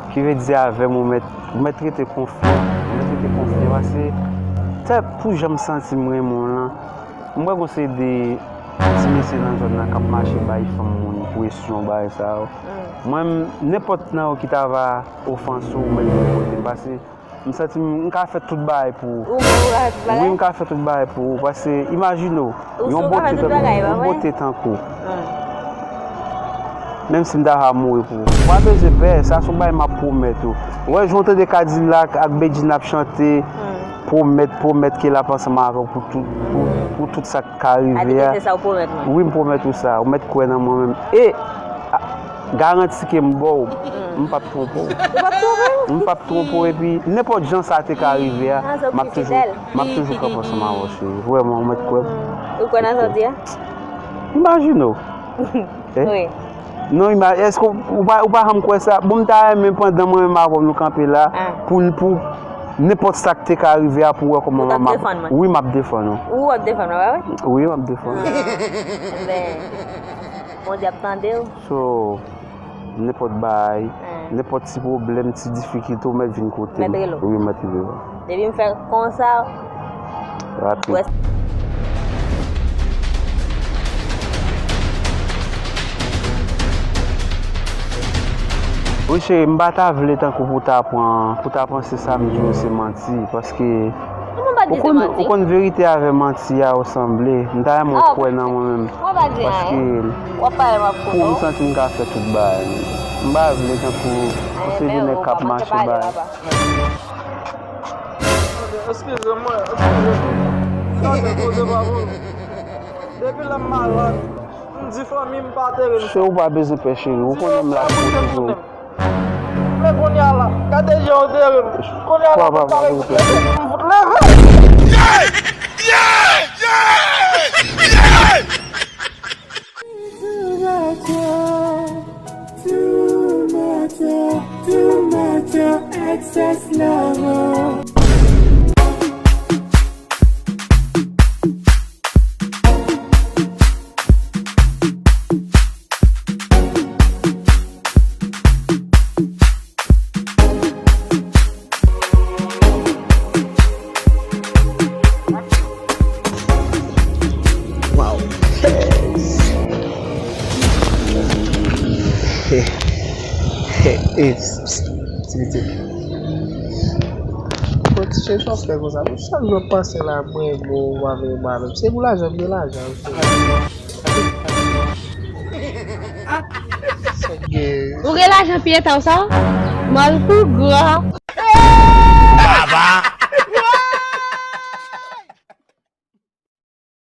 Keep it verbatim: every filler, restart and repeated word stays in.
Ki vle di avè m, ou mèt, ou mèt rete konfyan. Ou mèt rete konfyan, paske tèt pou jan m santi m renmen w lan, m wè gon seri de ti mesye nan zòn nan k ap mache bay fanm moun presyon, bagay sa yo. Mwen menm, nenpòt nan yo ki ta va ofanse w, ou mèt vin kote m, paske m santi m, m ka fè tout bagay pou ou. Ou menm ou ka fè tout bagay? Wi, m ka fè tout bagay pou ou, paske imajine w, yon bote tankou, yon bote tankou. Menm si m ta va mouri pou ou. Ou pa bezwen pè, sa se yon bagay m ap pwomèt ou. Ou wè, jan w tande Kadilak ak Bedjine ap chante, pwomèt, pwomèt ke l ap ansanm avè w pou tout, pou, pou tout sa k ka rive a. Wi, m pwomèt ou sa. Ou mèt kwè nan mwen menm. E, a, garanti ke m ba w, m p ap twonpe w. Ou p ap twonpe w? M p ap twonpe w, epi nenpòt jan sa te ka rive a, m ap toujou, m ap toujou kanpe ansanm avè w, cheri. Vrèman, ou mèt kwè m. Ou kwè nan sa w di a? Imajine w. Eh? Wi. Non, ima-, èske w, ou pa, ou pa janm kwè sa? Bon, m ta renmen pandan mwen menm avè w nou kanpe la, pou n, pou nenpòt sa k te ka rive a, pou w wè kòman m ap, wi, m ap defann ou. Ou w ap defann mwen, pa vre? Wi, m ap defann ou. Enben, Bondye ap tande w. So, nenpòt bagay, nenpòt ti pwoblèm, ti difikilte, ou mèt vin kote m. Wi, m mèt rive. Depi m fè konsa, rapid. Wi, cheri, m pa ta vle tankou pou ta pran, pou ta panse sa m di w se manti, paske ou konn, ou konn verite avè manti a yo sanble. M ta renmen w kwè nan mwen menm. Paske pou m santi m ka fè tout bagay. M pa vle tankou yon seri de nèg k ap mache bay. Eskize mwen, eskize mwen. Sa se koze pa pou. Depi lè m malad, m di fanmi m pa tere m. Cheri, ou pa bezwen pè, cheri. Ou konnen m la pou toujou. Men kounye a la, gade jan yo tere m. Kounye a la, mwen pa rekonèt m fout leve. Yeah! Yeah! Yeah! Yeah! Too much, too much, too much excess love. Wow. Hey, hey, hey, ti pitit. Bon, ti chèch w ap fè konsa. Pou chak jou w ap pase la, mwen, bon, w ap vin ba menm. Se pou lajan, m gen lajan, wi. Ou gen lajan pye ta w sa? Mal pou gra. Baba